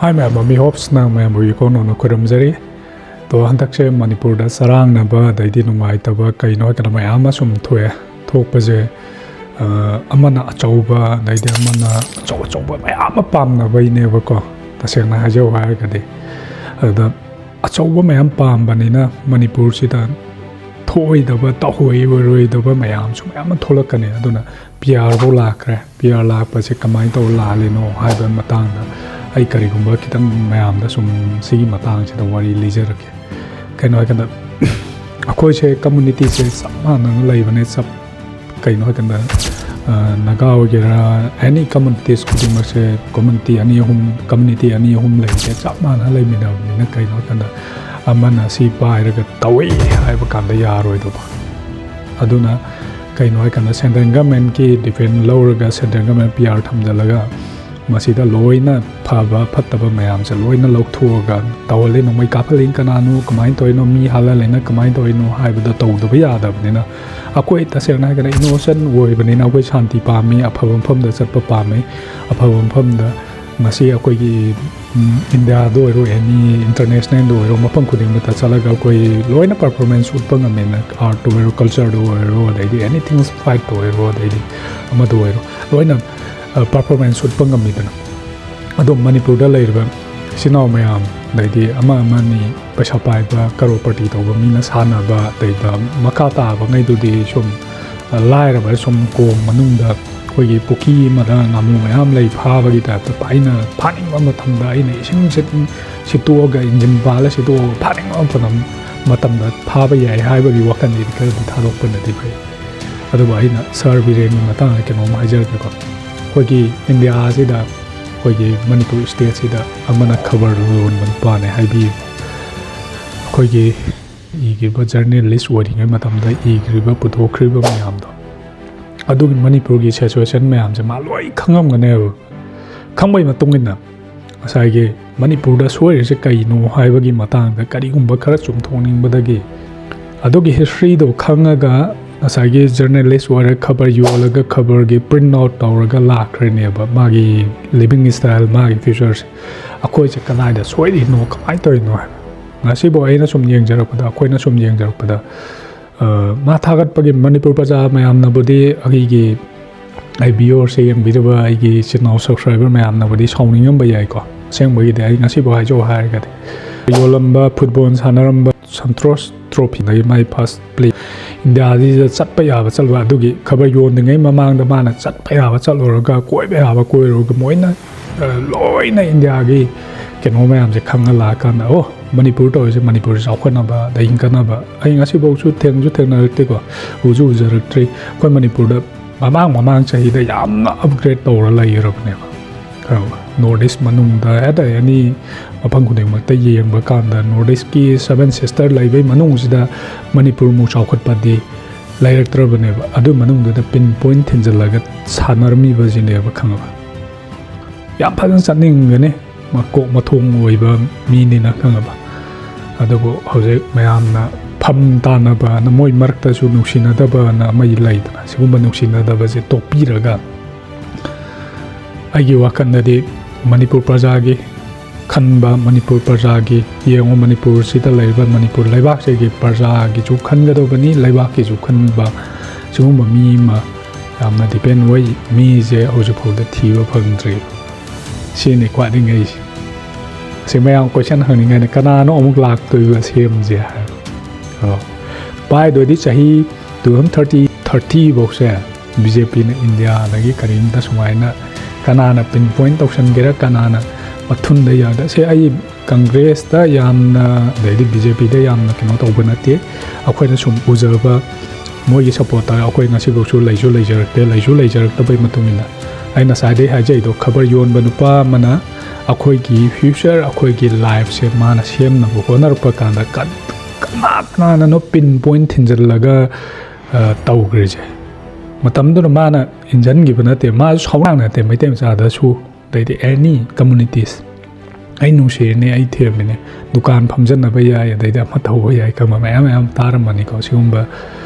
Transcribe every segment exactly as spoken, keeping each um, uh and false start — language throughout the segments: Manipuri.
ꯍꯥꯏ ꯃꯌꯥꯝ, ꯃꯃꯤ ꯍꯣꯞꯁꯅ ꯃꯌꯥꯝꯕꯨ ꯏꯀꯣꯟ ꯅꯧꯅ ꯈꯣꯏꯔꯝꯖꯔꯤ꯫ ꯑꯗꯣ ꯍꯟꯗꯛꯁꯦ ꯃꯅꯤꯄꯨꯔꯗ ꯆꯔꯥꯡꯅꯕ ꯑꯗꯩꯗꯤ ꯅꯨꯡꯉꯥꯏꯇꯕ ꯀꯩꯅꯣ ꯍꯥꯏꯗꯅ ꯃꯌꯥꯝ ꯑꯃ ꯁꯨꯝ ꯊꯣꯛꯑꯦ꯫ ꯊꯣꯛꯄꯁꯦ, ꯑ, ꯑꯃꯅ ꯑꯆꯧꯕ, ꯑꯗꯩꯗꯤ ꯑꯃꯅ ꯑꯆꯧ ꯑꯆꯧꯕ ꯃꯌꯥꯝ ꯑꯃ ꯄꯥꯝꯅꯕꯩꯅꯦꯕꯀꯣ, ꯇꯁꯦꯡꯅ ꯍꯥꯏꯖꯧ ꯍꯥꯏꯔꯒꯗꯤ꯫ ꯑꯗꯨꯗ ꯑꯆꯧꯕ ꯃꯌꯥꯝ ꯄꯥꯝꯕꯅꯤꯅ ꯃꯅꯤꯄꯨꯔꯁꯤꯗ ꯊꯣꯛꯑꯣꯏꯗꯕ, ꯇꯧꯍꯣꯏ ꯑꯣꯏꯔꯣꯏꯗꯕ ꯃꯌꯥꯝꯁꯨ ꯃꯌꯥꯝ ꯑꯃ ꯊꯣꯛꯂꯛꯀꯅꯤ꯫ ꯑꯗꯨꯅ ꯄꯤ ꯑꯥꯔ ꯐꯥꯎ ꯂꯥꯛꯈ꯭ꯔꯦ꯫ ꯄꯤ ꯑꯥꯔ ꯂꯥꯛꯄꯁꯦ ꯀꯃꯥꯏꯅ ꯇꯧꯔ ꯂꯥꯛꯍꯜꯂꯤꯅꯣ ꯍꯥꯏꯕ ꯃꯇꯥꯡꯗ ꯑꯩ ꯀꯔꯤꯒꯨꯝꯕ ꯈꯤꯇꯪ ꯃꯌꯥꯝꯗ ꯁꯨꯝ ꯁꯤꯒꯤ ꯃꯇꯥꯡꯁꯤꯗ ꯋꯥꯔꯤ ꯂꯤꯖꯔꯛꯀꯦ꯫ ꯀꯩꯅꯣ ꯍꯥꯏꯀꯥꯟꯗ, ꯑꯩꯈꯣꯏꯁꯦ ꯀꯝꯃꯨꯅꯤꯇꯤꯁꯦ ꯆꯞ ꯃꯥꯟꯅꯅ ꯂꯩꯕꯅꯦ꯫ ꯆꯞ, ꯀꯩꯅꯣ ꯍꯥꯏꯀꯥꯟꯗ, ꯑ, ꯅꯥꯒꯥ ꯑꯣꯏꯒꯦꯔꯥ, ꯑꯦꯅꯤ ꯀꯝꯃꯨꯅꯤꯇꯤꯁ ꯈꯨꯗꯤꯡꯃꯛꯁꯦ, ꯀꯝꯃꯨꯅꯤꯇꯤ ꯑꯅꯤ ꯑꯍꯨꯝ, ꯀꯝꯃꯨꯅꯤꯇꯤ ꯑꯅꯤ ꯑꯍꯨꯝ ꯂꯩꯕꯁꯦ ꯆꯞ ꯃꯥꯟꯅꯅ ꯂꯩꯃꯤꯟꯅꯕꯅꯤꯅ, ꯀꯩꯅꯣ ꯍꯥꯏꯀꯥꯟꯗ ꯑꯃꯅ ꯁꯤ ꯄꯥꯏꯔꯒ ꯇꯧꯏ ꯍꯥꯏꯕ ꯀꯥꯟꯗ ꯌꯥꯔꯣꯏꯗꯧꯕ꯫ ꯑꯗꯨꯅ ꯀꯩꯅꯣ ꯍꯥꯏꯀꯥꯟꯗ ꯁꯦꯟꯇ꯭ꯔꯦꯜ ꯒꯃꯦꯟꯀꯤ ꯗꯤꯄꯦꯟ ꯂꯧꯔꯒ ꯁꯦꯟꯇ꯭ꯔꯦꯜ ꯒꯃꯦꯟ ꯄꯤ ꯑꯥꯔ ꯊꯝꯖꯤꯜꯂꯒ ꯃꯁꯤꯗ ꯂꯣꯏꯅ ꯐꯕ ꯐꯠꯇꯕ ꯃꯌꯥꯝꯁꯦ ꯂꯣꯏꯅ ꯂꯧꯊꯣꯛꯑꯒ ꯇꯧꯍꯜꯂꯤ꯫ ꯅꯣꯡꯃꯩ ꯀꯥꯞꯍꯜꯂꯤ, ꯀꯅꯥꯅꯣ, ꯀꯃꯥꯏꯅ ꯇꯧꯔꯤꯅꯣ, ꯃꯤ ꯍꯥꯠꯍꯜꯂꯤꯅ ꯀꯃꯥꯏꯅ ꯇꯧꯔꯤꯅꯣ ꯍꯥꯏꯕꯗꯣ ꯇꯧꯗꯕ ꯌꯥꯗꯕꯅꯤꯅ, ꯑꯩꯈꯣꯏ ꯇꯁꯦꯡꯅ ꯍꯥꯏꯔꯒꯅ ꯏꯅꯣꯁꯦꯟ ꯑꯣꯏꯕꯅꯤꯅ ꯑꯩꯈꯣꯏ ꯁꯥꯟꯇꯤ ꯄꯥꯝꯃꯤ, ꯑꯐꯕ ꯃꯐꯝꯗ ꯆꯠꯄ ꯄꯥꯝꯃꯤ꯫ ꯑꯐꯕ ꯃꯐꯝꯗ ꯉꯁꯤ ꯑꯩꯈꯣꯏꯒꯤ, ꯎꯝ, ꯏꯟꯗꯤꯌꯥꯗ ꯑꯣꯏꯔꯣ, ꯑꯦꯅꯤ ꯏꯟꯇꯔꯅꯦꯁꯅꯦꯜꯗ ꯑꯣꯏꯔꯣ, ꯃꯐꯝ ꯈꯨꯗꯤꯡꯃꯛꯇ ꯆꯠꯂꯒ ꯑꯩꯈꯣꯏ ꯂꯣꯏꯅ ꯄꯔꯐꯣꯔꯃꯦꯟꯁ ꯎꯠꯄ ꯉꯝꯃꯦꯅ, ꯑꯥꯔꯠꯇ ꯑꯣꯏꯔꯣ, ꯀꯜꯆꯔꯗ ꯑꯣꯏꯔꯣ, ꯑꯗꯩꯗꯤ ꯑꯦꯅꯤꯊꯤꯡ, ꯐꯥꯏꯠꯇ ꯑꯣꯏꯔꯣ, ꯑꯗꯩꯗꯤ ꯑꯃꯗ ꯑꯣꯏꯔꯣ, ꯂꯣꯏꯅ ꯄꯔꯐꯣꯔꯃꯦꯟꯁ ꯎꯠꯄ ꯉꯝꯃꯤꯗꯅ꯫ ꯑꯗꯣ ꯃꯅꯤꯄꯨꯔꯗ ꯂꯩꯔꯤꯕ ꯏꯆꯤꯟ ꯏꯅꯥꯎ ꯃꯌꯥꯝ, ꯑꯗꯩꯗꯤ ꯑꯃ ꯑꯃꯅꯤ ꯄꯩꯁꯥ ꯄꯥꯏꯕ, ꯀꯔꯣꯔꯄꯇꯤ ꯇꯧꯕ ꯃꯤꯅ ꯁꯥꯟꯅꯕ, ꯑꯗꯩꯗ ꯃꯈꯥ ꯇꯥꯕꯉꯩꯗꯨꯗꯤ ꯁꯨꯝ, ꯑ, ꯂꯥꯏꯔꯕ ꯁꯨꯝ ꯀꯣꯝ ꯃꯅꯨꯡꯗ ꯑꯩꯈꯣꯏꯒꯤ ꯄꯨꯈ꯭ꯔꯤ ꯑꯃꯗ ꯉꯥꯃꯨ ꯃꯌꯥꯝ ꯂꯩ, ꯐꯥꯕꯒꯤ ꯇꯥꯏꯞꯇ ꯑꯩꯅ ꯐꯥꯅꯤꯡꯕ ꯃꯇꯝꯗ ꯑꯩꯅ ꯏꯁꯤꯡ ꯁꯤꯠ-, ꯁꯤꯠꯇꯣꯛꯑꯒ, ꯏꯟꯖꯤꯟ ꯄꯥꯜꯂ ꯁꯤꯠꯇꯣꯛꯑꯒ ꯐꯥꯅꯤꯡꯕ ꯃꯇꯝ-, ꯃꯇꯝꯗ ꯐꯥꯕ ꯌꯥꯏ ꯍꯥꯏꯕꯒꯤ ꯋꯥꯈꯜꯗꯤ ꯈꯔꯗꯤ ꯊꯥꯗꯣꯛꯄꯅꯗꯤ ꯐꯩ꯫ ꯑꯗꯨꯕꯨ ꯑꯩꯅ ꯁꯥꯔ ꯕꯤꯔꯦꯟꯒꯤ ꯃꯇꯥꯡꯗ ꯀꯩꯅꯣꯝ ꯍꯥꯏꯖꯔꯛꯀꯦꯀꯣ꯫ ꯑꯩꯈꯣꯏꯒꯤ ꯏꯟꯗꯤꯌꯥꯁꯤꯗ, ꯑꯩꯈꯣꯏꯒꯤ ꯃꯅꯤꯄꯨꯔ ꯁ꯭ꯇꯦꯠꯁꯤꯗ ꯑꯃꯅ ꯈꯕꯔ ꯂꯣꯟꯕ ꯅꯨꯄꯥꯅꯦ ꯍꯥꯏꯕꯤꯌꯨ꯫ ꯑꯩꯈꯣꯏꯒꯤ ꯏꯈ꯭ꯔꯤꯕ ꯖꯔꯅꯦꯂꯤꯁ ꯑꯣꯏꯔꯤꯉꯩ ꯃꯇꯝꯗ ꯏꯈ꯭ꯔꯤꯕ, ꯄꯨꯊꯣꯛꯈ꯭ꯔꯤꯕ ꯃꯌꯥꯝꯗꯣ, ꯑꯗꯨꯒꯤ ꯃꯅꯤꯄꯨꯔꯒꯤ ꯁꯤꯆꯨꯋꯦꯁꯟ ꯃꯌꯥꯝꯁꯦ ꯃꯥ ꯂꯣꯏ ꯈꯪꯉꯝꯒꯅꯦꯕ꯫ ꯈꯪꯕꯒꯤ ꯃꯇꯨꯡ ꯏꯟꯅ ꯉꯁꯥꯏꯒꯤ ꯃꯅꯤꯄꯨꯔꯗ ꯁꯣꯏꯔꯤꯁꯦ ꯀꯩꯅꯣ ꯍꯥꯏꯕꯒꯤ ꯃꯇꯥꯡꯗ ꯀꯔꯤꯒꯨꯝꯕ ꯈꯔ ꯆꯨꯝꯊꯣꯛꯅꯤꯡꯕꯗꯒꯤ, ꯑꯗꯨꯒꯤ ꯍꯤꯁꯇ꯭ꯔꯤꯗꯣ ꯈꯪꯉꯒ ꯉꯁꯥꯏꯒꯤ ꯖꯔꯅꯦꯂꯤꯁ ꯑꯣꯏꯔꯒ ꯈꯕꯔ ꯌꯣꯜꯂꯒ ꯈꯕꯔꯒꯤ ꯄ꯭ꯔꯤꯟꯠ ꯑꯥꯎꯠ ꯇꯧꯔꯒ ꯂꯥꯛꯈ꯭ꯔꯅꯦꯕ, ꯃꯥꯒꯤ ꯂꯤꯕꯤꯡ ꯁ꯭ꯇꯥꯏꯜ, ꯃꯥꯒꯤ ꯐ꯭ꯌꯨꯆꯔꯁꯦ꯫ ꯑꯩꯈꯣꯏꯁꯦ ꯀꯗꯥꯏꯗ ꯁꯣꯏꯔꯤꯅꯣ, ꯀꯃꯥꯏꯅ ꯇꯧꯔꯤꯅꯣ ꯍꯥꯏꯕ꯫ ꯉꯁꯤꯐꯥꯎ ꯑꯩꯅ ꯁꯨꯝ ꯌꯦꯡꯖꯔꯛꯄꯗ, ꯑꯩꯈꯣꯏꯅ ꯁꯨꯝ ꯌꯦꯡꯖꯔꯛꯄꯗ, ꯑ, ꯃꯥ ꯊꯥꯒꯠꯄꯒꯤ ꯃꯅꯤꯄꯨꯔ ꯄ꯭ꯔꯖꯥ ꯃꯌꯥꯝꯅꯕꯨꯗꯤ, ꯑꯩꯒꯤ ꯑꯩ ꯚꯤꯌꯣꯔꯁꯦ ꯌꯦꯡꯕꯤꯔꯤꯕ ꯑꯩꯒꯤ ꯏꯆꯤꯟ ꯏꯅꯥꯎ ꯁꯕꯁꯀ꯭ꯔꯥꯏꯕꯔ ꯃꯌꯥꯝꯅꯕꯨꯗꯤ ꯁꯥꯎꯅꯤꯡꯉꯝꯕ ꯌꯥꯏꯀꯣ꯫ ꯑꯁꯦꯡꯕꯒꯤꯗꯤ ꯑꯩ ꯉꯁꯤꯐꯥꯎ ꯍꯥꯏꯖꯧ ꯍꯥꯏꯔꯒꯗꯤ, ꯌꯣꯜꯂꯝꯕ, ꯐꯨꯠꯕꯣꯜ ꯁꯥꯟꯅꯔꯝꯕ ꯁꯟꯇꯣꯁ ꯇ꯭ꯔꯣꯐꯤꯗꯒꯤ ꯃꯥꯏ ꯐꯥꯔꯁ ꯄ꯭ꯂꯦ ꯏꯟꯗꯤꯌꯥꯁꯤꯗ ꯆꯠꯄ ꯌꯥꯕ ꯆꯠꯂꯨꯕ, ꯑꯗꯨꯒꯤ ꯈꯕꯔ ꯌꯣꯟꯗ꯭ꯔꯤꯉꯩ ꯃꯃꯥꯡꯗ ꯃꯥꯅ ꯆꯠꯄ ꯌꯥꯕ ꯆꯠꯂꯨꯔꯒ, ꯀꯣꯏꯕ ꯌꯥꯕ ꯀꯣꯏꯔꯨꯔꯒ, ꯃꯣꯏꯅ, ꯑ, ꯂꯣꯏꯅ ꯏꯟꯗꯤꯌꯥꯒꯤ ꯀꯩꯅꯣ ꯃꯌꯥꯝꯁꯦ ꯈꯪꯉ ꯂꯥꯛꯑꯀꯥꯟꯗ, "ꯑꯣ, ꯃꯅꯤꯄꯨꯔ ꯇꯧꯔꯤꯁꯦ, ꯃꯅꯤꯄꯨꯔꯁꯦ ꯆꯥꯎꯈꯠꯅꯕ, ꯑꯗꯩ ꯍꯤꯡꯒꯠꯅꯕ"꯫ ꯑꯩ ꯉꯁꯤꯐꯥꯎꯁꯨ ꯊꯦꯡꯁꯨ ꯊꯦꯡꯅꯔꯛꯇꯦꯀꯣ, ꯎꯁꯨ ꯎꯖꯔꯛꯇ꯭ꯔꯤ꯫ ꯑꯩꯈꯣꯏ ꯃꯅꯤꯄꯨꯔꯗ ꯃꯃꯥꯡ ꯃꯃꯥꯡ ꯆꯍꯤꯗ ꯌꯥꯝꯅ ꯑꯞꯒ꯭ꯔꯦꯗ ꯇꯧꯔ ꯂꯩꯔꯕꯅꯦꯕ꯫ ꯈꯪꯉꯕ? ꯅꯣꯔꯠ ꯏꯁ ꯃꯅꯨꯡꯗ, ꯑꯦꯠ ꯑꯦꯅꯤ ꯃꯐꯝ ꯈꯨꯗꯤꯡꯃꯛꯇ ꯌꯦꯡꯕ ꯀꯥꯟꯗ, ꯅꯣꯔꯠ ꯏꯁꯀꯤ ꯁꯚꯦꯟ ꯁꯤꯁꯇꯔ ꯂꯩꯕꯩ ꯃꯅꯨꯡꯁꯤꯗ ꯃꯅꯤꯄꯨꯔꯃꯨꯛ ꯆꯥꯎꯈꯠꯄꯗꯤ ꯂꯩꯔꯛꯇ꯭ꯔꯕꯅꯦꯕ꯫ ꯑꯗꯨ ꯃꯅꯨꯡꯗꯨꯗ ꯄꯤꯟ ꯄꯣꯏꯟꯠ ꯊꯤꯟꯖꯤꯜꯂꯒ ꯁꯥꯟꯅꯔꯝꯃꯤꯕꯁꯤꯅꯦꯕ, ꯈꯪꯉꯕ? ꯌꯥꯝ ꯐꯖꯅ ꯆꯠꯅꯤꯡꯒꯅꯤ, ꯃꯀꯣꯛ ꯃꯊꯣꯡ ꯑꯣꯏꯕ ꯃꯤꯅꯤꯅ, ꯈꯪꯉꯕ? ꯑꯗꯨꯕꯨ ꯍꯧꯖꯤꯛ ꯃꯌꯥꯝꯅ ꯐꯝ ꯇꯥꯅꯕꯅ, ꯃꯣꯏ ꯃꯔꯛꯇꯁꯨ ꯅꯨꯡꯁꯤꯅꯗꯕꯅ ꯑꯃ ꯂꯩꯗꯅ, ꯁꯤꯒꯨꯝꯕ ꯅꯨꯡꯁꯤꯅꯗꯕꯁꯦ ꯇꯣꯛꯄꯤꯔꯒ, ꯑꯩꯒꯤ ꯋꯥꯈꯜꯗꯗꯤ ꯃꯅꯤꯄꯨꯔ ꯄ꯭ꯔꯖꯥꯒꯤ ꯈꯟꯕ, ꯃꯅꯤꯄꯨꯔ ꯄ꯭ꯔꯖꯥꯒꯤ, ꯌꯦꯡꯉꯣ, ꯃꯅꯤꯄꯨꯔꯁꯤꯗ ꯂꯩꯔꯤꯕ ꯃꯅꯤꯄꯨꯔ ꯂꯩꯕꯥꯛꯁꯤꯒꯤ ꯄ꯭ꯔꯖꯥꯒꯤꯁꯨ ꯈꯟꯒꯗꯧꯕꯅꯤ, ꯂꯩꯕꯥꯛꯀꯤꯁꯨ ꯈꯟꯕ꯫ ꯁꯤꯒꯨꯝꯕ ꯃꯤ ꯑꯃ ꯌꯥꯝꯅ ꯗꯤꯄꯦꯟ ꯑꯣꯏ꯫ ꯃꯤꯁꯦ ꯍꯧꯖꯤꯛꯐꯥꯎꯗ ꯊꯤꯕ ꯐꯪꯗ꯭ꯔꯤ꯫ ꯁꯤꯅꯤ ꯈ꯭ꯋꯥꯏꯗꯒꯤ ꯉꯛꯏꯁꯦ꯫ ꯑꯁꯤ ꯃꯌꯥꯝ ꯀꯣꯏꯁꯟ ꯍꯪꯅꯤꯡꯉꯥꯏꯅ, ꯀꯅꯥꯅꯣ ꯑꯃꯨꯛ ꯂꯥꯛꯇꯣꯏꯕ ꯁꯤ ꯑꯦꯝꯁꯦ ꯍꯥꯏꯕ꯫ ꯑꯣ, ꯄꯥꯏꯗꯣꯏꯗꯤ ꯆꯍꯤ ꯇꯨ ꯊꯥꯎꯖꯟ ꯊꯥꯔꯇꯤ, ꯊꯥꯔꯇꯤ ꯐꯥꯎꯁꯦ ꯕꯤ ꯖꯦ ꯄꯤꯅ ꯏꯟꯗꯤꯌꯥꯗꯒꯤ ꯀꯔꯤꯝꯇ ꯁꯨꯃꯥꯏꯅ ꯀꯅꯥꯅ ꯄꯤꯟ ꯄꯣꯏꯟꯠ ꯇꯧꯁꯟꯒꯦꯔꯥ, ꯀꯅꯥꯅ ꯃꯊꯨꯟꯗ ꯌꯥꯗ-, ꯁꯦ, ꯑꯩ ꯀꯪꯒ꯭ꯔꯦꯁꯇ ꯌꯥꯝꯅ, ꯑꯗꯩꯗꯤ ꯕꯤ ꯖꯦ ꯄꯤꯗ ꯌꯥꯝꯅ ꯀꯩꯅꯣ ꯇꯧꯕ ꯅꯠꯇꯦ꯫ ꯑꯩꯈꯣꯏꯅ ꯁꯨꯝ ꯎꯖꯕ, ꯃꯣꯏꯒꯤ ꯁꯞꯄꯣꯔꯠꯇ ꯑꯩꯈꯣꯏ ꯉꯁꯤꯐꯥꯎꯁꯨ ꯂꯩꯁꯨ ꯂꯩꯖꯔꯛꯇꯦ, ꯂꯩꯁꯨ ꯂꯩꯖꯔꯛꯇꯕꯩ ꯃꯇꯨꯡ ꯏꯟꯅ꯫ ꯑꯩ ꯉꯁꯥꯏꯗꯩ ꯍꯥꯏꯖꯩꯗꯣ, ꯈꯕꯔ ꯌꯣꯟꯕ ꯅꯨꯄꯥ ꯑꯃꯅ ꯑꯩꯈꯣꯏꯒꯤ ꯐ꯭ꯌꯨꯆꯔ, ꯑꯩꯈꯣꯏꯒꯤ ꯂꯥꯏꯐꯁꯦ ꯃꯥꯅ ꯁꯦꯝꯅꯕ ꯍꯣꯠꯅꯔꯛꯄ ꯀꯥꯟꯗ ꯀꯟ-, ꯀꯅꯥ ꯀꯅꯥꯅꯅꯣ ꯄꯤꯟ ꯄꯣꯏꯟꯠ ꯊꯤꯟꯖꯤꯜꯂꯒ, ꯑ, ꯇꯧꯈ꯭ꯔꯤꯁꯦ꯫ ꯃꯇꯝꯗꯨꯗ ꯃꯥꯅ ꯏꯟꯖꯟꯈꯤꯕ ꯅꯠꯇꯦ, ꯃꯥꯁꯨ ꯁꯥꯎꯅꯥꯡ ꯅꯠꯇꯦ, ꯃꯩꯇꯩ ꯃꯆꯥꯗꯁꯨ, ꯑꯗꯩꯗꯤ ꯑꯦꯅꯤ ꯀꯝꯃꯨꯅꯤꯇꯤꯁ꯫ ꯑꯩ ꯅꯨꯡꯁꯤꯔꯤꯅꯦ, ꯑꯩ ꯊꯦꯝꯃꯤꯅꯦ, ꯗꯨꯀꯥꯟ ꯐꯝꯖꯟꯅꯕ ꯌꯥꯏ, ꯑꯗꯩꯗꯤ ꯑꯃ ꯇꯧꯕ ꯌꯥꯏ, ꯀꯝꯕ ꯃꯌꯥꯝ ꯃꯌꯥꯝ ꯇꯥꯔꯝꯃꯅꯤꯀꯣ꯫ ꯁꯤꯒꯨꯝꯕ,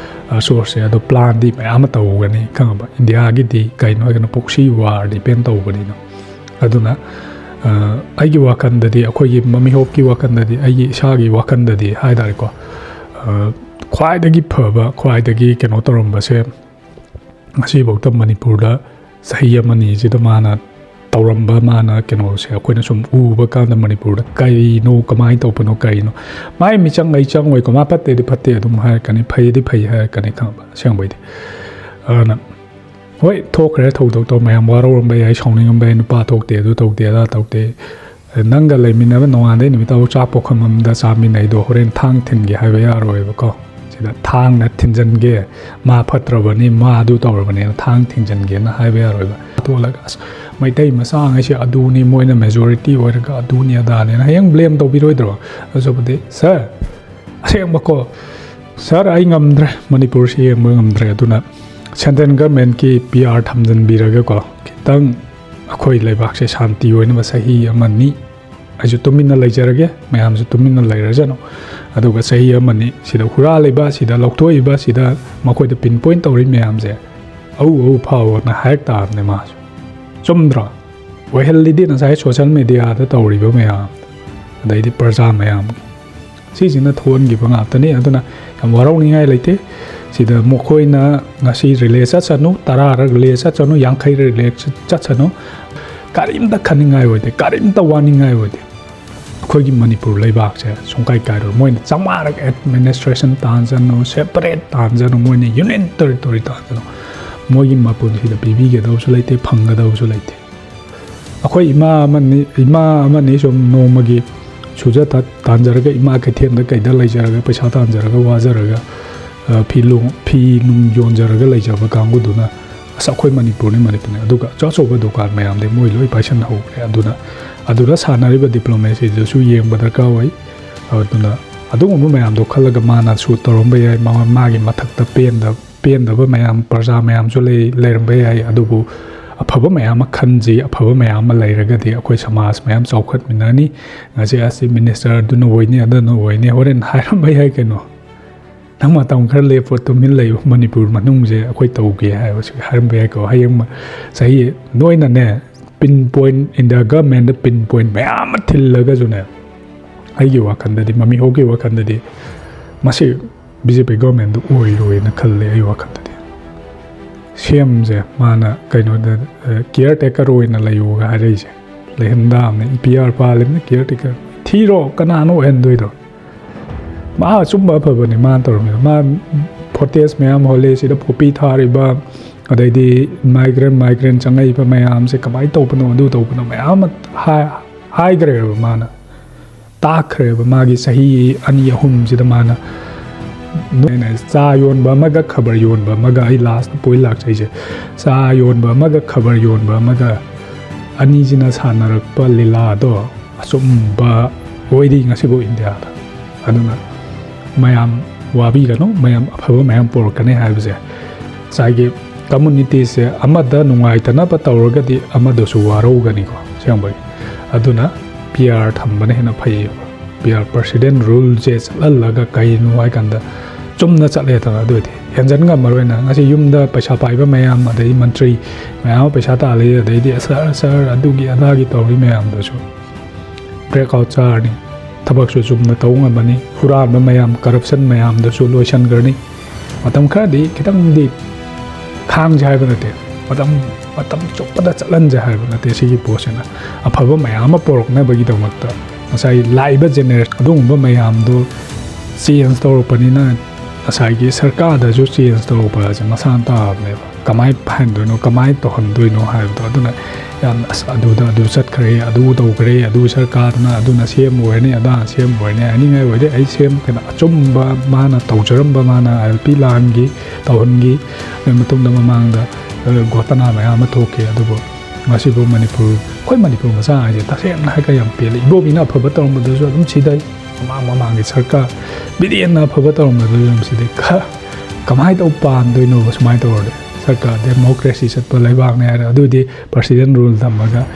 ꯁꯣꯔꯁꯁꯦ꯫ ꯑꯗꯣ ꯄ꯭ꯂꯥꯟꯗꯤ ꯃꯌꯥꯝ ꯑꯃ ꯇꯧꯒꯅꯤ, ꯈꯪꯉꯕ? ꯏꯟꯗꯤꯌꯥꯒꯤꯗꯤ ꯀꯩꯅꯣ ꯍꯥꯏꯒꯅ ꯄꯣꯛꯁꯤ ꯋꯥꯔ ꯗꯤꯄꯦꯟ ꯇꯧꯕꯅꯤꯅ꯫ ꯑꯗꯨꯅ ꯑ, ꯑꯩꯒꯤ ꯋꯥꯈꯜꯗꯗꯤ, ꯑꯩꯈꯣꯏꯒꯤ ꯃꯃꯤ ꯍꯣꯞꯀꯤ ꯋꯥꯈꯜꯗꯗꯤ, ꯑꯩꯒꯤ ꯏꯁꯥꯒꯤ ꯋꯥꯈꯜꯗꯗꯤ ꯍꯥꯏ ꯇꯥꯔꯦꯀꯣ, ꯑ, ꯈ꯭ꯋꯥꯏꯗꯒꯤ ꯐꯕ, ꯈ꯭ꯋꯥꯏꯗꯒꯤ ꯀꯩꯅꯣ ꯇꯧꯔꯝꯕꯁꯦ, ꯉꯁꯤꯐꯥꯎꯗ ꯃꯅꯤꯄꯨꯔꯗ ꯆꯍꯤ ꯑꯃꯅꯤꯁꯤꯗ ꯃꯥꯅ ꯇꯧꯔꯝꯕ, ꯃꯥꯅ ꯀꯩꯅꯣꯁꯦ ꯑꯩꯈꯣꯏꯅ ꯁꯨꯝ ꯎꯕ ꯀꯥꯟꯗ, ꯃꯅꯤꯄꯨꯔꯗ ꯀꯔꯤꯅꯣ, ꯀꯃꯥꯏꯅ ꯇꯧꯕꯅꯣ, ꯀꯔꯤꯅꯣ, ꯃꯥꯏ ꯃꯤꯆꯪ ꯑꯩ ꯆꯪꯉꯣꯏꯀꯣ, ꯃꯥ ꯐꯠꯇꯦꯗꯤ ꯐꯠꯇꯦ ꯑꯗꯨꯝ ꯍꯥꯏꯔꯛꯀꯅꯤ, ꯐꯩꯗꯤ ꯐꯩ ꯍꯥꯏꯔꯛꯀꯅꯤ, ꯈꯪꯉꯕ? ꯑꯁꯦꯡꯕꯩꯗꯤ꯫ ꯑꯗꯨꯅ ꯍꯣꯏ, ꯊꯣꯛꯈ꯭ꯔꯦ, ꯊꯧꯗꯣꯛꯇꯣ ꯃꯌꯥꯝ ꯋꯥꯔꯧꯔꯝꯕ ꯌꯥꯏ, ꯁꯥꯎꯅꯤꯡꯉꯝꯕ ꯌꯥꯏ, ꯅꯨꯄꯥ ꯊꯣꯛꯇꯦ, ꯑꯗꯨ ꯇꯧꯗꯦ, ꯑꯗꯥ ꯇꯧꯗꯦ꯫ ꯅꯪꯒ ꯂꯩꯃꯤꯟꯅꯕ ꯅꯣꯡꯉꯥꯟꯗꯩ ꯅꯨꯃꯤꯠ ꯇꯥꯕꯨ ꯆꯥꯛ ꯄꯣꯛꯈꯝ ꯑꯃꯗ ꯆꯥꯃꯤꯟꯅꯩꯗꯣ, ꯍꯣꯔꯦꯟ ꯊꯥꯡ ꯊꯤꯟꯒꯦ ꯍꯥꯏꯕ ꯌꯥꯔꯣꯏꯕꯀꯣ꯫ ꯁꯤꯗ ꯊꯥꯡꯅ ꯊꯤꯟꯖꯟꯒꯦ, ꯃꯥ ꯐꯠꯇ꯭ꯔꯕꯅꯤ, ꯃꯥ ꯑꯗꯨ ꯇꯧꯔꯕꯅꯦꯅ ꯊꯥꯡ ꯊꯤꯟꯖꯟꯒꯦꯅ ꯍꯥꯏꯕ ꯌꯥꯔꯣꯏꯕ꯫ ꯊꯣꯛꯂꯒ, "ꯑꯁ, ꯃꯩꯇꯩ ꯃꯆꯥꯉꯩꯁꯦ ꯑꯗꯨꯅꯤ, ꯃꯣꯏꯅ ꯃꯦꯖꯣꯔꯤꯇꯤ ꯑꯣꯏꯔꯒ ꯑꯗꯨꯅꯤ ꯑꯗꯥꯅꯦꯅ" ꯍꯌꯦꯡ ꯕ꯭ꯂꯦꯝ ꯇꯧꯕꯤꯔꯣꯏꯗ꯭ꯔꯣ? ꯑꯗꯨꯕꯨꯗꯤ, "ꯁꯥꯔ, ꯑꯁꯦꯡꯕꯀꯣ, ꯁꯥꯔ, ꯑꯩ ꯉꯝꯗ꯭ꯔꯦ, ꯃꯅꯤꯄꯨꯔꯁꯤ ꯌꯦꯡꯕ ꯉꯝꯗ꯭ꯔꯦ, ꯑꯗꯨꯅ ꯁꯦꯟꯇ꯭ꯔꯦꯜ ꯒꯔꯃꯦꯟꯀꯤ ꯄꯤ ꯑꯥꯔ ꯊꯝꯖꯤꯟꯕꯤꯔꯒꯀꯣ, ꯈꯤꯇꯪ ꯑꯩꯈꯣꯏ ꯂꯩꯕꯥꯛꯁꯦ ꯁꯥꯟꯇꯤ ꯑꯣꯏꯅꯕ ꯆꯍꯤ ꯑꯃꯅꯤ ꯑꯩꯁꯨ ꯇꯨꯃꯤꯟꯅ ꯂꯩꯖꯔꯒꯦ, ꯃꯌꯥꯝꯁꯨ ꯇꯨꯃꯤꯟꯅ ꯂꯩꯔꯖꯅꯨ, ꯑꯗꯨꯒ ꯆꯍꯤ ꯑꯃꯅꯤ ꯁꯤꯗ ꯍꯨꯔꯥꯜꯂꯤꯕ, ꯁꯤꯗ ꯂꯧꯊꯣꯛꯏꯕ, ꯁꯤꯗ ꯃꯈꯣꯏꯗ ꯄꯤꯟ ꯄꯣꯏꯟ ꯇꯧꯔꯤ ꯃꯌꯥꯝꯁꯦ ꯑꯧ ꯑꯧ ꯐꯥꯎꯑꯣꯅ ꯍꯥꯏꯔꯛ ꯇꯥꯕꯅꯦ ꯃꯥꯁꯨ꯫ ꯆꯨꯝꯗ꯭ꯔꯣ? ꯑꯣꯏꯍꯜꯂꯤꯗꯤ ꯉꯁꯥꯏ ꯁꯣꯁꯦꯜ ꯃꯦꯗꯤꯌꯥꯗ ꯇꯧꯔꯤꯕ ꯃꯌꯥꯝ, ꯑꯗꯩꯗꯤ ꯄ꯭ꯔꯖꯥ ꯃꯌꯥꯝ, ꯁꯤꯁꯤꯅ ꯊꯣꯛꯍꯟꯈꯤꯕ ꯉꯥꯛꯇꯅꯤ꯫ ꯑꯗꯨꯅ ꯌꯥꯝ ꯋꯥꯔꯧꯅꯤꯡꯉꯥꯏ ꯂꯩꯇꯦ꯫ ꯁꯤꯗ ꯃꯈꯣꯏꯅ ꯉꯁꯤ ꯔꯤꯂꯦ ꯆꯠꯁꯅꯨ, ꯇꯔꯥꯔ ꯔꯤꯂꯦ ꯆꯠꯁꯅꯨ, ꯌꯥꯡꯈꯩꯔ ꯔꯤꯂꯦ ꯆꯠꯁꯅꯨ, ꯀꯔꯤꯝꯇ ꯈꯟꯅꯤꯡꯉꯥꯏ ꯑꯣꯏꯗꯦ, ꯀꯔꯤꯝꯇ ꯋꯥꯅꯤꯡꯉꯥꯏ ꯑꯣꯏꯗꯦ꯫ ꯑꯩꯈꯣꯏꯒꯤ ꯃꯅꯤꯄꯨꯔ ꯂꯩꯕꯥꯛꯁꯦ ꯁꯨꯡꯀꯥꯏ ꯀꯥꯏꯔꯣꯏ꯫ ꯃꯣꯏꯅ ꯆꯥꯝꯃꯉꯥꯔꯛ ꯑꯦꯗꯃꯤꯅꯤꯁꯇ꯭ꯔꯦꯁꯟ ꯇꯥꯟꯖꯅꯨ, ꯁꯦꯄꯔꯦꯠ ꯇꯥꯟꯖꯅꯨ, ꯃꯣꯏꯅ ꯌꯨꯅꯤꯌꯟ ꯇꯦꯔꯤꯇꯣꯔꯤ ꯇꯥꯟꯖꯅꯨ, ꯃꯣꯏꯒꯤ ꯃꯄꯨꯟꯁꯤꯗ ꯄꯤꯕꯤꯒꯗꯕꯁꯨ ꯂꯩꯇꯦ, ꯐꯪꯒꯗꯕꯁꯨ ꯂꯩꯇꯦ꯫ ꯑꯩꯈꯣꯏ ꯏꯃꯥ ꯑꯃꯅꯤ, ꯏꯃꯥ ꯑꯃꯅꯤ ꯁꯨꯝ ꯅꯣꯡꯃꯒꯤ ꯁꯨꯖ ꯇꯥ-, ꯇꯥꯟꯖꯔꯒ, ꯏꯃꯥ ꯀꯩꯊꯦꯜꯗ ꯀꯩꯗ ꯂꯩꯖꯔꯒ, ꯄꯩꯁꯥ ꯇꯥꯟꯖꯔꯒ, ꯋꯥꯖꯔꯒ, ꯑ, ꯐꯤ ꯂꯣꯡ-, ꯐꯤ ꯅꯨꯡ ꯌꯣꯟꯖꯔꯒ ꯂꯩꯖꯕ ꯀꯥꯡꯕꯨꯗꯨꯅ, "ꯑꯁ, ꯑꯩꯈꯣꯏ ꯃꯅꯤꯄꯨꯔꯅꯤ, ꯃꯅꯤꯄꯨꯔꯅꯤ", ꯑꯗꯨꯒ ꯑꯆꯧ ꯑꯆꯧꯕ ꯗꯨꯀꯥꯟ ꯃꯌꯥꯝꯗꯤ ꯃꯣꯏ ꯂꯣꯏ ꯄꯥꯏꯁꯟꯍꯧꯈ꯭ꯔꯦ꯫ ꯑꯗꯨꯅ ꯑꯗꯨꯗ ꯁꯥꯟꯅꯔꯤꯕ ꯗꯤꯄ꯭ꯂꯣꯃꯦꯁꯤꯗꯨꯁꯨ ꯌꯦꯡꯕ ꯗꯔꯀꯥꯔ ꯑꯣꯏ꯫ ꯑꯗꯨꯅ ꯑꯗꯨꯒꯨꯝꯕ ꯃꯌꯥꯝꯗꯣ ꯈꯜꯂꯒ ꯃꯥꯅꯁꯨ ꯇꯧꯔꯝꯕ ꯌꯥꯏ, ꯃꯥ-, ꯃꯥꯒꯤ ꯃꯊꯛꯇ ꯄꯦꯟꯗ-, ꯄꯦꯟꯗꯕ ꯃꯌꯥꯝ, ꯄ꯭ꯔꯖꯥ ꯃꯌꯥꯝꯁꯨ ꯂꯩ-, ꯂꯩꯔꯝꯕ ꯌꯥꯏ꯫ ꯑꯗꯨꯕꯨ ꯑꯐꯕ ꯃꯌꯥꯝ ꯑꯃ ꯈꯟꯁꯤ, ꯑꯐꯕ ꯃꯌꯥꯝ ꯑꯃ ꯂꯩꯔꯒꯗꯤ ꯑꯩꯈꯣꯏ ꯁꯃꯥꯖ ꯃꯌꯥꯝ ꯆꯥꯎꯈꯠꯃꯤꯟꯅꯅꯤ꯫ ꯉꯁꯤ ꯑꯁꯤ ꯃꯤꯅꯤꯁꯇꯔ ꯑꯗꯨꯅ ꯑꯣꯏꯅꯤ, ꯑꯗꯨꯅ ꯑꯣꯏꯅꯤ, ꯍꯣꯔꯦꯟ ꯍꯥꯏꯔꯝꯕ ꯌꯥꯏ ꯀꯩꯅꯣ꯫ ꯅꯪ ꯃꯇꯝ ꯈꯔ ꯂꯦꯞꯄꯣ, ꯇꯨꯃꯤꯟ ꯂꯩꯌꯨ, ꯃꯅꯤꯄꯨꯔ ꯃꯅꯨꯡꯁꯦ ꯑꯩꯈꯣꯏ ꯇꯧꯒꯦ ꯍꯥꯏꯕꯁꯨ ꯍꯥꯏꯔꯝꯕ ꯌꯥꯏꯀꯣ꯫ ꯍꯌꯦꯡ ꯃ-, ꯆꯍꯤ ꯅꯣꯏꯅꯅꯦ, ꯄꯤꯟ ꯄꯣꯏꯟ, ꯏꯟꯗꯤꯌꯥ ꯒꯚꯔꯟꯃꯦꯟꯗ ꯄꯤꯟ ꯄꯣꯏꯟ ꯃꯌꯥꯝ ꯑꯃ ꯊꯤꯜꯂꯒꯁꯨꯅꯦ, ꯑꯩꯒꯤ ꯋꯥꯈꯜꯗꯗꯤ, ꯃꯃꯤ ꯍꯣꯛꯀꯤ ꯋꯥꯈꯜꯗꯗꯤ, ꯃꯁꯤ ꯕꯤ ꯖꯦ ꯄꯤ ꯒꯚꯔꯟꯃꯦꯟꯗꯨ ꯑꯣꯏꯔꯣꯏꯅ ꯈꯜꯂꯦ ꯑꯩ ꯋꯥꯈꯜꯗꯗꯤ꯫ ꯁꯤ ꯑꯦꯝꯁꯦ ꯃꯥꯅ ꯀꯩꯅꯣꯗ, ꯀꯤꯌꯔ ꯇꯦꯀꯔ ꯑꯣꯏꯅ ꯂꯩꯌꯨꯒ ꯍꯥꯏꯔꯛꯏꯁꯦ꯫ ꯂꯩꯍꯟ ꯇꯥꯕꯅꯤ, ꯄꯤ ꯑꯥꯔ ꯄꯥꯜꯂꯤꯕꯅ ꯀꯤꯌꯔ ꯇꯦꯀꯔ꯫ ꯊꯤꯔꯣ, ꯀꯅꯥꯅꯣ ꯑꯣꯏꯍꯟꯗꯣꯏꯗꯣ? ꯃꯥ ꯑꯆꯨꯝꯕ ꯑꯐꯕꯅꯤ ꯃꯥꯅ ꯇꯧꯔꯝꯃꯤꯗꯣ꯫ ꯃꯥ ꯐꯣꯇꯦꯖ ꯃꯌꯥꯝ ꯍꯣꯜꯂꯦ, ꯁꯤꯗ ꯄꯣꯄꯤ ꯊꯥꯔꯤꯕ, ꯑꯗꯩꯗꯤ ꯃꯥꯏꯒ꯭ꯔꯦꯟ, ꯃꯥꯏꯒ꯭ꯔꯦꯟ ꯆꯪꯉꯛꯏꯕ ꯃꯌꯥꯝꯁꯦ ꯀꯃꯥꯏꯅ ꯇꯧꯕꯅꯣ, ꯑꯗꯨ ꯇꯧꯕꯅꯣ ꯃꯌꯥꯝ ꯑꯃ ꯍꯥꯏ-, ꯍꯥꯏꯈ꯭ꯔꯦꯕ ꯃꯥꯅ꯫ ꯇꯥꯛꯈ꯭ꯔꯦꯕ ꯃꯥꯒꯤ ꯆꯍꯤ ꯑꯅꯤ ꯑꯍꯨꯝꯁꯤꯗ ꯃꯥꯅ꯫ ꯆꯥ ꯌꯣꯟꯕ ꯑꯃꯒ ꯈꯕꯔ ꯌꯣꯟꯕ ꯑꯃꯒ, ꯑꯩ ꯂꯥꯁꯇ ꯄꯣꯏꯟ ꯂꯥꯛꯆꯩꯁꯦ, ꯆꯥ ꯌꯣꯟꯕ ꯑꯃꯒ ꯈꯕꯔ ꯌꯣꯟꯕ ꯑꯃꯒ, ꯑꯅꯤꯁꯤꯅ ꯁꯥꯟꯅꯔꯛꯄ ꯂꯤꯂꯥꯗꯣ ꯑꯆꯨꯝꯕ ꯑꯣꯏꯔꯤ ꯉꯁꯤꯐꯥꯎ ꯏꯟꯗꯤꯌꯥꯗ꯫ ꯑꯗꯨꯅ ꯃꯌꯥꯝ ꯋꯥꯕꯤꯒꯅꯨ, ꯃꯌꯥꯝ ꯑꯐꯕ ꯃꯌꯥꯝ ꯄꯨꯔꯛꯀꯅꯤ ꯍꯥꯏꯕꯁꯦ꯫ ꯉꯁꯥꯏꯒꯤ ꯀꯝꯃꯨꯅꯤꯇꯤꯁꯦ ꯑꯃꯗ ꯅꯨꯡꯉꯥꯏꯇꯅꯕ ꯇꯧꯔꯒꯗꯤ ꯑꯃꯗꯁꯨ ꯋꯥꯔꯧꯒꯅꯤꯀꯣ, ꯑꯁꯦꯡꯕꯒꯤ꯫ ꯑꯗꯨꯅ ꯄꯤ ꯑꯥꯔ ꯊꯝꯕꯅ ꯍꯦꯟꯅ ꯐꯩꯌꯦꯕ꯫ ꯄꯤ ꯑꯥꯔ ꯄ꯭ꯔꯁꯤꯗꯦꯟ ꯔꯨꯜꯁꯦ ꯆꯠꯍꯜꯂꯒ ꯀꯩꯅꯣ ꯍꯥꯏꯀꯥꯟꯗ ꯆꯨꯝꯅ ꯆꯠꯂꯦꯗꯅ, ꯑꯗꯨ ꯑꯣꯏꯗꯤ ꯍꯦꯟꯖꯟ ꯉꯝꯃꯔꯣꯏꯅ꯫ ꯉꯁꯤ ꯌꯨꯝꯗ ꯄꯩꯁꯥ ꯄꯥꯏꯕ ꯃꯌꯥꯝ, ꯑꯗꯩ ꯃꯟꯇ꯭ꯔꯤ ꯃꯌꯥꯝ ꯑꯃ ꯄꯩꯁꯥ ꯇꯥꯜꯂꯤ, ꯑꯗꯩꯗꯤ ꯁꯔ ꯁꯔ ꯑꯗꯨꯒꯤ ꯑꯗꯥꯒꯤ ꯇꯧꯔꯤ ꯃꯌꯥꯝꯗꯨꯁꯨ ꯕ꯭ꯔꯦꯛ ꯑꯥꯎꯠ ꯆꯥꯔꯅꯤ꯫ ꯊꯕꯛꯁꯨ ꯆꯨꯝꯅ ꯇꯧ ꯉꯝꯃꯅꯤ꯫ ꯍꯨꯔꯥꯟꯕ ꯃꯌꯥꯝ, ꯀꯔꯞꯁꯟ ꯃꯌꯥꯝꯗꯨꯁꯨ ꯂꯣꯏꯁꯤꯟꯈ꯭ꯔꯅꯤ꯫ ꯃꯇꯝ ꯈꯔꯗꯤ ꯈꯤꯇꯪꯗꯤ ꯈꯥꯡꯁꯦ ꯍꯥꯏꯕ ꯅꯠꯇꯦ, ꯃꯇꯝ, ꯃꯇꯝ ꯆꯨꯞꯄꯗ ꯆꯠꯍꯟꯁꯦ ꯍꯥꯏꯕ ꯅꯠꯇꯦ꯫ ꯁꯤꯒꯤ ꯄꯣꯠꯁꯤꯅ ꯑꯐꯕ ꯃꯌꯥꯝ ꯑꯃ ꯄꯨꯔꯛꯅꯕꯒꯤꯗꯃꯛꯇ ꯉꯁꯥꯏ ꯂꯥꯛꯏꯕ ꯖꯦꯅꯦꯔꯦꯁꯟ ꯑꯗꯨꯒꯨꯝꯕ ꯃꯌꯥꯝꯗꯣ ꯆꯦꯟꯖ ꯇꯧꯔꯛꯄꯅꯤꯅ, ꯉꯁꯥꯏꯒꯤ ꯁꯔꯀꯥꯔꯗꯁꯨ ꯆꯦꯟꯖ ꯇꯧꯔꯛꯄ ꯍꯥꯏꯁꯦ ꯃꯁꯥꯅ ꯇꯥꯕꯅꯦꯕ꯫ ꯀꯃꯥꯏꯅ ꯐꯍꯟꯗꯣꯏꯅꯣ, ꯀꯃꯥꯏꯅ ꯇꯧꯍꯟꯗꯣꯏꯅꯣ ꯍꯥꯏꯕꯗꯣ꯫ ꯑꯗꯨꯅ ꯌꯥꯝ, "ꯑꯁ, ꯑꯗꯨꯗ ꯑꯗꯨ ꯆꯠꯈ꯭ꯔꯦ, ꯑꯗꯨ ꯇꯧꯈ꯭ꯔꯦ, ꯑꯗꯨ ꯁꯔꯀꯥꯔꯗꯨꯅ ꯑꯗꯨꯅ ꯁꯤ ꯑꯦꯝ ꯑꯣꯏꯔꯅꯤ, ꯑꯗꯥ ꯁꯤ ꯑꯦꯝ ꯑꯣꯏꯔꯅꯤ" ꯍꯥꯏꯅꯤꯡꯉꯥꯏ ꯑꯣꯏꯗꯦ꯫ ꯑꯩ ꯁꯤ ꯑꯦꯝ ꯀꯩꯅꯣ, ꯑꯆꯨꯝꯕ ꯃꯥꯅ ꯇꯧꯖꯔꯝꯕ, ꯃꯥꯅ ꯑꯦꯜ ꯄꯤ ꯂꯥꯟꯒꯤ ꯇꯧꯍꯟꯈꯤ, ꯑꯗꯨꯒꯤ ꯃꯇꯨꯡꯗ ꯃꯃꯥꯡꯗ, ꯑ, ꯒꯣꯇꯅꯥ ꯃꯌꯥꯝ ꯑꯃ ꯊꯣꯛꯈꯤ꯫ ꯑꯗꯨꯕꯨ ꯉꯁꯤꯕꯨ ꯃꯅꯤꯄꯨꯔ, ꯑꯩꯈꯣꯏ ꯃꯅꯤꯄꯨꯔ ꯃꯆꯥ ꯍꯥꯏꯁꯦ ꯇꯁꯦꯡꯅ ꯍꯥꯏꯔꯒ ꯌꯥꯝ ꯄꯦꯜꯂꯦ꯫ ꯏꯕꯣꯕꯤꯅ ꯑꯐꯕ ꯇꯧꯔꯝꯕꯗꯨꯁꯨ ꯑꯗꯨꯝ ꯁꯤꯗꯩ, ꯃꯃꯥꯡ ꯃꯃꯥꯡꯒꯤ ꯁꯔꯀꯥꯔ, ꯕꯤꯔꯦꯟꯅ ꯑꯐꯕ ꯇꯧꯔꯝꯕꯗꯨꯁꯨ ꯑꯗꯨꯝ ꯁꯤꯗꯩ꯫ ꯈ-, ꯀꯃꯥꯏꯅ ꯇꯧ ꯄꯥꯟꯗꯣꯏꯅꯣꯕ ꯁꯨꯃꯥꯏꯅ ꯇꯧꯔꯗꯤ? ꯁꯔꯀꯥꯔ ꯗꯦꯃꯣꯀ꯭ꯔꯦꯁꯤ ꯆꯠꯄ ꯂꯩꯕꯥꯛꯅꯦ ꯍꯥꯏꯔ, ꯑꯗꯨꯗꯤ ꯄ꯭ꯔꯁꯤꯗꯦꯟ ꯔꯨꯜ ꯊꯝꯃꯒ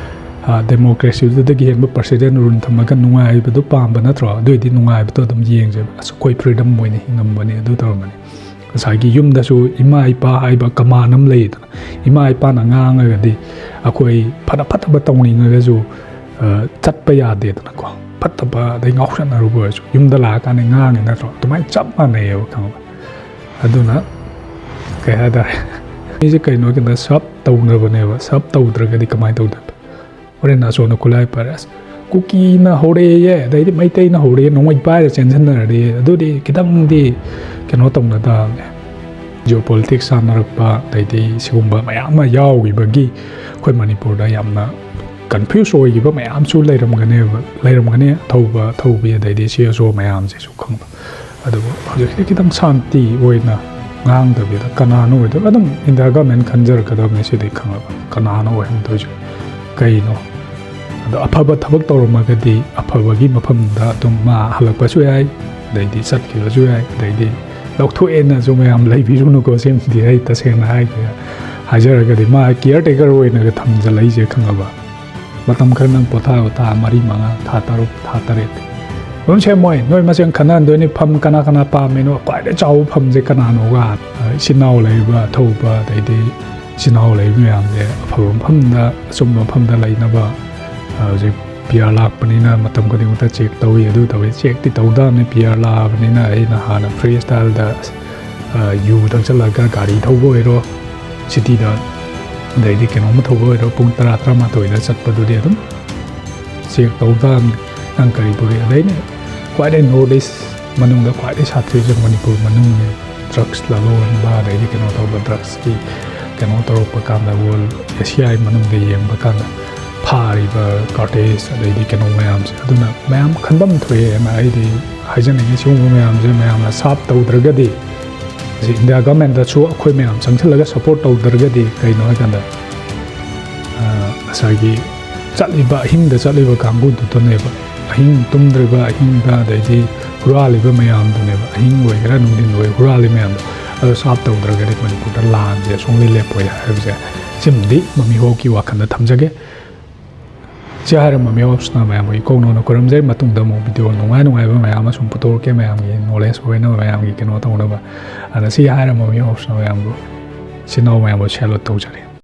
ꯗꯦꯃꯣꯀ꯭ꯔꯦꯁꯤꯗꯨꯗꯒꯤ ꯍꯦꯟꯕ ꯄ꯭ꯔꯁꯤꯗꯦꯟ ꯔꯨꯜ ꯊꯝꯃꯒ ꯅꯨꯡꯉꯥꯏꯕꯗꯣ ꯄꯥꯝꯕ ꯅꯠꯇ꯭ꯔꯣ? ꯑꯗꯨ ꯑꯣꯏꯗꯤ ꯅꯨꯡꯉꯥꯏꯕꯗꯣ ꯑꯗꯨꯝ ꯌꯦꯡꯁꯦꯕ꯫ ꯑꯁ, ꯑꯩꯈꯣꯏ ꯐ꯭ꯔꯤꯗꯝ ꯑꯣꯏꯅ ꯍꯤꯡꯉꯝꯕꯅꯤ, ꯑꯗꯨ ꯇꯧꯔꯝꯕꯅꯤ꯫ ꯉꯁꯥꯏꯒꯤ ꯌꯨꯝꯗꯁꯨ ꯏꯃꯥ ꯏꯄꯥ ꯍꯥꯏꯕ ꯀꯃꯥꯟ ꯑꯃ ꯂꯩꯗꯅ, ꯏꯃꯥ ꯏꯄꯥꯅ ꯉꯥꯡꯉꯒꯗꯤ ꯑꯩꯈꯣꯏ ꯐꯅ ꯐꯠꯇꯕ ꯇꯧꯅꯤꯡꯉꯒꯁꯨ, ꯑ, ꯆꯠꯄ ꯌꯥꯗꯦꯗꯅꯀꯣ꯫ ꯐꯠꯇꯕ ꯑꯗꯩ ꯉꯥꯎꯁꯟꯅꯔꯨꯕ ꯑꯣꯏꯔꯁꯨ ꯌꯨꯝꯗ ꯂꯥꯛꯑꯀꯥꯟꯗ ꯉꯥꯡꯉꯤ ꯅꯠꯇ꯭ꯔꯣ? ꯑꯗꯨꯃꯥꯏꯅ ꯆꯞ ꯃꯥꯟꯅꯩꯌꯦꯕ, ꯈꯪꯉꯕ? ꯑꯗꯨꯅ ꯀꯩ ꯍꯥꯏꯇꯥꯔꯦ, ꯃꯤꯁꯦ ꯀꯩꯅꯣ ꯍꯥꯏ ꯀꯥꯟꯗ ꯁꯔꯞ ꯇꯧꯅꯕꯅꯦꯕ꯫ ꯁꯔꯞ ꯇꯧꯗ꯭ꯔꯒꯗꯤ ꯀꯃꯥꯏꯅ ꯇꯧꯗꯣꯏꯕ? ꯍꯣꯔꯦꯟ ꯑꯁꯣꯝꯗ ꯈꯨꯠꯂꯥꯏ ꯄꯥꯏꯔꯦ, "ꯑꯁ, ꯀꯨꯀꯤꯅ ꯍꯧꯔꯛꯑꯦ, ꯑꯗꯩꯗꯤ ꯃꯩꯇꯩꯅ ꯍꯧꯔꯛꯑꯦ, ꯅꯣꯡꯃꯩ ꯄꯥꯏꯔ ꯆꯦꯟꯁꯤꯟꯅꯔꯗꯤ ꯑꯗꯨꯗꯤ ꯈꯤꯇꯪꯗꯤ ꯀꯩꯅꯣ ꯇꯧꯅ ꯇꯥꯕꯅꯦ"꯫ ꯖꯤꯑꯣ ꯄꯣꯂꯤꯇꯤꯛꯁ ꯁꯥꯟꯅꯔꯛꯄ, ꯑꯗꯩꯗꯤ ꯁꯤꯒꯨꯝꯕ ꯃꯌꯥꯝ ꯑꯃ ꯌꯥꯎꯈꯤꯕꯒꯤ ꯑꯩꯈꯣꯏ ꯃꯅꯤꯄꯨꯔꯗ ꯌꯥꯝꯅ ꯀꯟꯐ꯭ꯌꯨꯁ ꯑꯣꯏꯈꯤꯕ ꯃꯌꯥꯝꯁꯨ ꯂꯩꯔꯝꯒꯅꯦꯕ, ꯂꯩꯔꯝꯒꯅꯤ꯫ ꯑꯊꯧꯕ ꯑꯊꯧꯕꯤ, ꯑꯗꯩꯗꯤ ꯁꯤ ꯑꯦꯁ ꯑꯣ ꯃꯌꯥꯝꯁꯤꯁꯨ ꯈꯪꯕ꯫ ꯑꯗꯨꯕꯨ ꯍꯧꯖꯤꯛꯇꯤ ꯈꯤꯇꯪ ꯁꯥꯟꯇꯤ ꯑꯣꯏꯅ ꯉꯥꯡꯗꯕꯤꯗ, ꯀꯅꯥꯅꯣ ꯑꯣꯏꯗꯣꯏ? ꯑꯗꯨꯝ ꯏꯟꯗꯤꯌꯥ ꯒꯃꯦꯟ ꯈꯟꯖꯔꯛꯀꯗꯕꯅꯤ ꯁꯤꯗꯤ, ꯈꯪꯉꯕ? ꯀꯅꯥꯅꯣ ꯑꯣꯏꯍꯟꯗꯣꯏꯁꯦ? ꯀꯩꯅꯣ? ꯑꯗꯣ ꯑꯐꯕ ꯊꯕꯛ ꯇꯧꯔꯝꯃꯒꯗꯤ ꯑꯐꯕꯒꯤ ꯃꯐꯝꯗ ꯑꯗꯨꯝ ꯃꯥ ꯍꯜꯂꯛꯄꯁꯨ ꯌꯥꯏ, ꯑꯗꯩꯗꯤ ꯆꯠꯈꯤꯕꯁꯨ ꯌꯥꯏ, ꯑꯗꯩꯗꯤ ꯂꯧꯊꯣꯛꯑꯦꯅꯁꯨ ꯃꯌꯥꯝ ꯂꯩꯕꯤꯔꯨꯅꯨꯀꯣ꯫ ꯁꯤꯃꯗꯤ ꯑꯩ ꯇꯁꯦꯡꯅ ꯍꯥꯏꯒꯦ, ꯍꯥꯏꯖꯔꯒꯗꯤ ꯃꯥ ꯀꯤꯌꯔ ꯇꯦꯀꯔ ꯑꯣꯏꯅꯒ ꯊꯝꯖꯜꯂꯛꯏꯁꯦ, ꯈꯪꯉꯕ? ꯃꯇꯝ ꯈꯔ ꯅꯪ ꯄꯣꯊꯥꯑꯣ, ꯊꯥ ꯃꯔꯤ, ꯃꯉꯥ, ꯊꯥ ꯇꯔꯨꯛ, ꯊꯥ ꯇꯔꯦꯠ꯫ ꯑꯗꯨꯝ ꯁꯦꯝꯃꯣꯏ, ꯅꯣꯏ ꯃꯁꯦꯟ ꯈꯟꯅꯍꯟꯗꯣꯏꯅꯤ, ꯐꯝ ꯀꯅꯥ ꯀꯅꯥ ꯄꯥꯝꯃꯤꯅꯣ, ꯈ꯭ꯋꯥꯏꯗꯩ ꯆꯥꯎꯕ ꯐꯝꯁꯦ ꯀꯅꯥꯅꯣꯒ꯫ ꯑ, ꯏꯆꯤꯟ ꯏꯅꯥꯎ ꯂꯩꯕ, ꯑꯊꯧꯕ, ꯑꯗꯩꯗꯤ ꯏꯆꯤꯟ ꯏꯅꯥꯎ ꯂꯩꯕ ꯃꯌꯥꯝꯁꯦ ꯑꯐꯕ ꯃꯐꯝꯗ, ꯑꯆꯨꯝꯕ ꯃꯐꯝꯗ ꯂꯩꯅꯕ꯫ ꯑ, ꯍꯧꯖꯤꯛ ꯄꯤ ꯑꯥꯔ ꯂꯥꯛꯄꯅꯤꯅ ꯃꯇꯝ ꯈꯨꯗꯤꯡꯃꯛꯇ ꯆꯦꯛ ꯇꯧꯏ, ꯑꯗꯨ ꯇꯧꯏ, ꯆꯦꯛꯇꯤ ꯇꯧꯗꯕꯅꯤ꯫ ꯄꯤ ꯑꯥꯔ ꯂꯥꯛꯑꯕꯅꯤꯅ ꯑꯩꯅ ꯍꯥꯟꯅ ꯐ꯭ꯔꯤ ꯁ꯭ꯇꯥꯏꯜꯗ, ꯑ, ꯌꯨ ꯊꯛꯆꯜꯂꯒ ꯒꯥꯔꯤ ꯊꯧꯕ ꯑꯣꯏꯔꯣ, ꯁꯤꯇꯤꯗ, ꯑꯗꯩꯗꯤ ꯀꯩꯅꯣꯝꯃ ꯊꯧꯕ ꯑꯣꯏꯔꯣ, ꯄꯨꯡ ꯇꯔꯥ, ꯇꯔꯥꯃꯥꯊꯣꯏꯗ ꯆꯠꯄꯗꯨꯗꯤ ꯑꯗꯨꯝ ꯆꯦꯛ ꯇꯧ ꯇꯥꯕꯅꯤ꯫ ꯅꯪ ꯀꯔꯤ ꯄꯨꯔꯛꯏ? ꯑꯗꯩꯅꯦ, ꯈ꯭ꯋꯥꯏꯗꯩ ꯅꯣꯔꯠ ꯏꯁ ꯃꯅꯨꯡꯗ ꯈ꯭ꯋꯥꯏꯗꯩ ꯁꯥꯊꯤꯔꯤꯁꯦ ꯃꯅꯤꯄꯨꯔ ꯃꯅꯨꯡꯅꯦ꯫ ꯗ꯭ꯔꯛꯁ ꯂꯂꯣꯟꯕ, ꯑꯗꯩꯗꯤ ꯀꯩꯅꯣ ꯇꯧꯕ, ꯗ꯭ꯔꯛꯁꯀꯤ ꯀꯩꯅꯣ ꯇꯧꯔꯛꯄ ꯀꯥꯟꯗ, ꯋꯥꯔꯜ ꯑꯦꯁꯤꯌꯥꯒꯤ ꯃꯅꯨꯡꯗ ꯌꯦꯡꯕ ꯀꯥꯟꯗ ꯐꯥꯔꯤꯕ ꯀꯥꯔꯇꯦꯖ, ꯑꯗꯩꯗꯤ ꯀꯩꯅꯣ ꯃꯌꯥꯝꯁꯦ꯫ ꯑꯗꯨꯅ ꯃꯌꯥꯝ ꯈꯟꯐꯝ ꯊꯣꯛꯑꯦꯅ ꯑꯩꯗꯤ ꯍꯥꯏꯖꯅꯤꯡꯉꯤ꯫ ꯁꯤꯒꯨꯝꯕ ꯃꯌꯥꯝꯁꯦ ꯃꯌꯥꯝꯅ ꯁꯥꯞ ꯇꯧꯗ꯭ꯔꯒꯗꯤ, ꯁꯤ ꯏꯟꯗꯤꯌꯥ ꯒꯃꯦꯟꯗꯁꯨ ꯑꯩꯈꯣꯏ ꯃꯌꯥꯝ ꯆꯪꯁꯤꯜꯂꯒ ꯁꯞꯄꯣꯔꯠ ꯇꯧꯗ꯭ꯔꯒꯗꯤ, ꯀꯩꯅꯣ ꯍꯥꯏꯀꯥꯟꯗ, ꯑ, ꯉꯁꯥꯏꯒꯤ ꯆꯠꯂꯤꯕ, ꯑꯍꯤꯡꯗ ꯆꯠꯂꯤꯕ ꯀꯥꯡꯕꯨꯗꯨꯗꯅꯦꯕ, ꯑꯍꯤꯡ ꯇꯨꯝꯗ꯭ꯔꯤꯕ, ꯑꯍꯤꯡꯗ, ꯑꯗꯩꯗꯤ ꯍꯨꯔꯥꯜꯂꯤꯕ ꯃꯌꯥꯝꯗꯨꯅꯦꯕ, ꯑꯍꯤꯡ ꯑꯣꯏꯒꯦꯔꯥ ꯅꯨꯡꯊꯤꯟ ꯑꯣꯏꯒꯦꯔꯥ ꯍꯨꯔꯥꯜꯂꯤ ꯃꯌꯥꯝꯗꯣ꯫ ꯑꯗꯣ ꯁꯥꯞ ꯇꯧꯗ꯭ꯔꯒꯗꯤ ꯃꯅꯤꯄꯨꯔꯗ ꯂꯥꯟꯁꯦ ꯁꯨꯡꯂꯩ ꯂꯦꯞꯄꯣꯏ ꯍꯥꯏꯕꯁꯦ ꯁꯤꯃꯗꯤ ꯃꯃꯤ ꯍꯣꯞꯀꯤ ꯋꯥꯈꯜꯗ ꯊꯝꯖꯒꯦ꯫ ꯁꯤ ꯍꯥꯏꯔꯝꯕ ꯃꯤꯑꯣꯏꯁꯤꯅ ꯃꯌꯥꯝꯕꯨ ꯏꯀꯣꯛ ꯅꯧꯅ ꯈꯨꯔꯨꯝꯖꯔꯤ꯫ ꯃꯇꯨꯡꯗ ꯑꯃꯨꯛ ꯚꯤꯗꯤꯑꯣ ꯅꯨꯡꯉꯥꯏ ꯅꯨꯡꯉꯥꯏꯕ ꯃꯌꯥꯝ ꯑꯃ ꯁꯨꯝ ꯄꯨꯊꯣꯔꯛꯀꯦ, ꯃꯌꯥꯝꯒꯤ ꯅꯣꯂꯦꯖ ꯑꯣꯏꯅꯕ, ꯃꯌꯥꯝꯒꯤ ꯀꯩꯅꯣ ꯇꯧꯅꯕ꯫ ꯑꯗ ꯁꯤ ꯍꯥꯏꯔꯝꯕ ꯃꯤꯑꯣꯏꯁꯤꯅ ꯃꯌꯥꯝꯕꯨ ꯏꯆꯤꯟ ꯏꯅꯥꯎ ꯃꯌꯥꯝꯕꯨ ꯁꯦꯂꯨꯠ ꯇꯧꯖꯔꯤ꯫